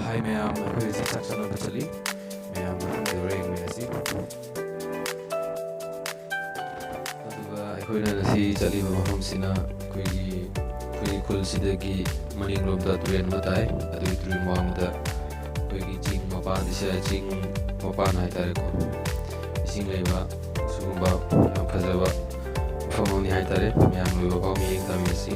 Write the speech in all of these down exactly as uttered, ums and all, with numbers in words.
ꯍꯥꯏ ꯃꯌꯥꯝ, ꯑꯩꯈꯣꯏ ꯍꯧꯖꯤꯛ ꯆꯥꯛ ꯆꯥꯅꯕ ꯆꯠꯂꯤ꯫ ꯃꯌꯥꯝ ꯃꯐꯝꯗꯨ ꯌꯧꯔ ꯌꯦꯡꯃꯤꯟꯅꯁꯤ꯫ ꯑꯗꯨꯒ ꯑꯩꯈꯣꯏꯅ ꯉꯁꯤ ꯆꯠꯂꯤꯕ ꯃꯐꯝꯁꯤꯅ ꯑꯩꯈꯣꯏꯒꯤ, ꯑꯩꯈꯣꯏꯒꯤ ꯈꯨꯜꯁꯤꯗꯒꯤ ꯃꯅꯤꯡꯂꯣꯝꯗ ꯇꯨꯔꯦꯜ ꯑꯃ ꯇꯥꯏ꯫ ꯑꯗꯨꯒꯤ ꯇꯨꯔꯦꯜ ꯃꯃꯥꯡꯗ ꯑꯩꯈꯣꯏꯒꯤ ꯆꯤꯡ ꯃꯄꯥꯟ, ꯏꯁ-, ꯆꯤꯡ ꯃꯄꯥꯟ ꯍꯥꯏꯇꯥꯔꯦꯀꯣ, ꯏꯁꯤꯡ ꯂꯩꯕ, ꯁꯤꯒꯨꯝꯕ ꯌꯥꯝ ꯐꯖꯕ ꯃꯐꯝ ꯑꯃꯅꯤ ꯍꯥꯏꯇꯥꯔꯦ꯫ ꯃꯌꯥꯝ ꯂꯣꯏꯕ ꯐꯥꯎ ꯃꯤꯠꯌꯦꯡ ꯇꯝꯃꯤꯟꯅꯁꯤ꯫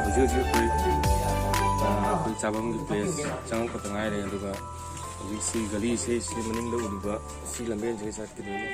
ꯍꯧꯖꯤꯛ ꯍꯧꯖꯤꯛ ꯑꯩꯈꯣꯏ, ꯑ, ꯑꯩꯈꯣꯏ ꯆꯥꯐꯝꯒꯤ place ꯆꯪꯉꯛꯄꯗ ꯉꯥꯏꯔꯦ꯫ ꯑꯗꯨꯒ ꯍꯧꯖꯤꯛ ꯁꯤ ꯒꯂꯤꯁꯦ, ꯁꯤ ꯃꯅꯤꯡꯗ ꯎꯔꯤꯕ ꯁꯤ ꯂꯝꯕꯦꯟꯁꯤꯗ ꯆꯠꯀꯗꯣꯏꯅꯤ꯫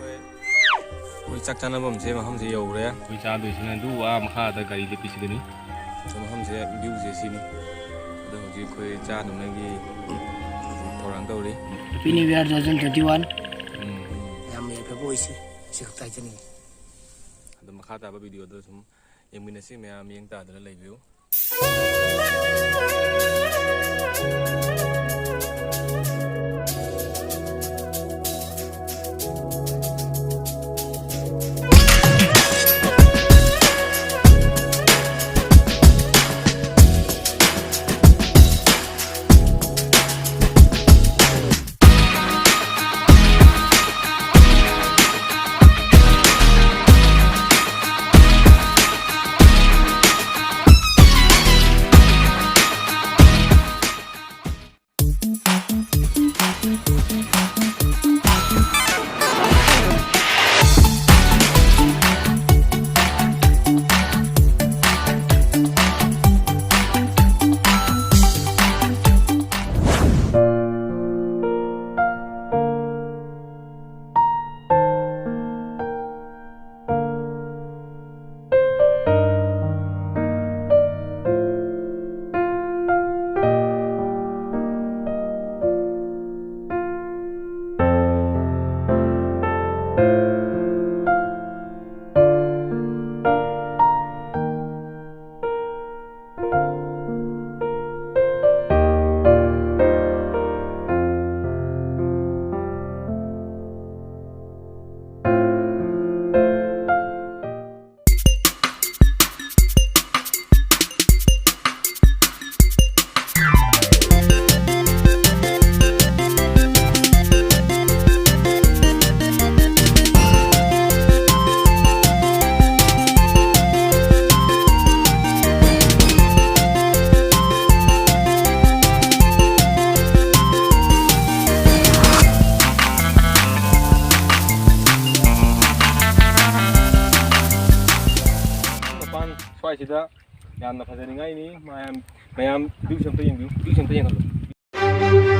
ꯑꯩꯈꯣꯏ ꯆꯥꯛ ꯆꯥꯅꯐꯝꯁꯦ ꯃꯐꯝꯁꯦ ꯌꯧꯔꯦ꯫ ꯑꯩꯈꯣꯏ ꯆꯥꯗꯣꯏꯁꯤꯅ ꯑꯗꯨ ꯑꯥ ꯃꯈꯥꯗ ꯒꯥꯔꯤꯗ ꯄꯤꯁꯤꯗꯅꯤ꯫ ꯑꯗꯣ ꯃꯐꯝꯁꯦ, view ꯁꯦ ꯁꯤꯅꯤ꯫ ꯑꯗꯣ ꯍꯧꯖꯤꯛ ꯑꯩꯈꯣꯏ ꯆꯥꯅꯕꯒꯤ ꯊꯧꯔꯥꯡ ꯇꯧꯔꯤ꯫ Happy New Year two thousand twenty-one. ꯎꯝ꯫ ꯌꯥꯝ ꯌꯥꯏꯐꯕ ꯑꯣꯏꯁꯤ, ꯁꯤ ꯈꯛꯇ ꯍꯥꯏꯖꯅꯤꯡꯉꯤ꯫ ꯑꯗꯣ ꯃꯈꯥ ꯇꯥꯕ video ꯗ ꯁꯨꯝ ꯌꯦꯡꯃꯤꯟꯅꯁꯤ ꯃꯌꯥꯝ, ꯃꯤꯠꯌꯦꯡ ꯇꯥꯗꯨꯅ ꯂꯩꯕꯤꯌꯨ꯫ ꯁ꯭ꯋꯥꯏꯁꯤꯗ ꯌꯥꯝꯅ ꯐꯖꯅꯤꯡꯉꯥꯏꯅꯤ꯫ ꯃꯌꯥꯝ, ꯃꯌꯥꯝ view ꯁꯦ ꯑꯝꯇ ꯌꯦꯡꯕꯤꯌꯨ, view ꯁꯦ ꯑꯝꯇ ꯌꯦꯡꯍꯜꯂꯨ꯫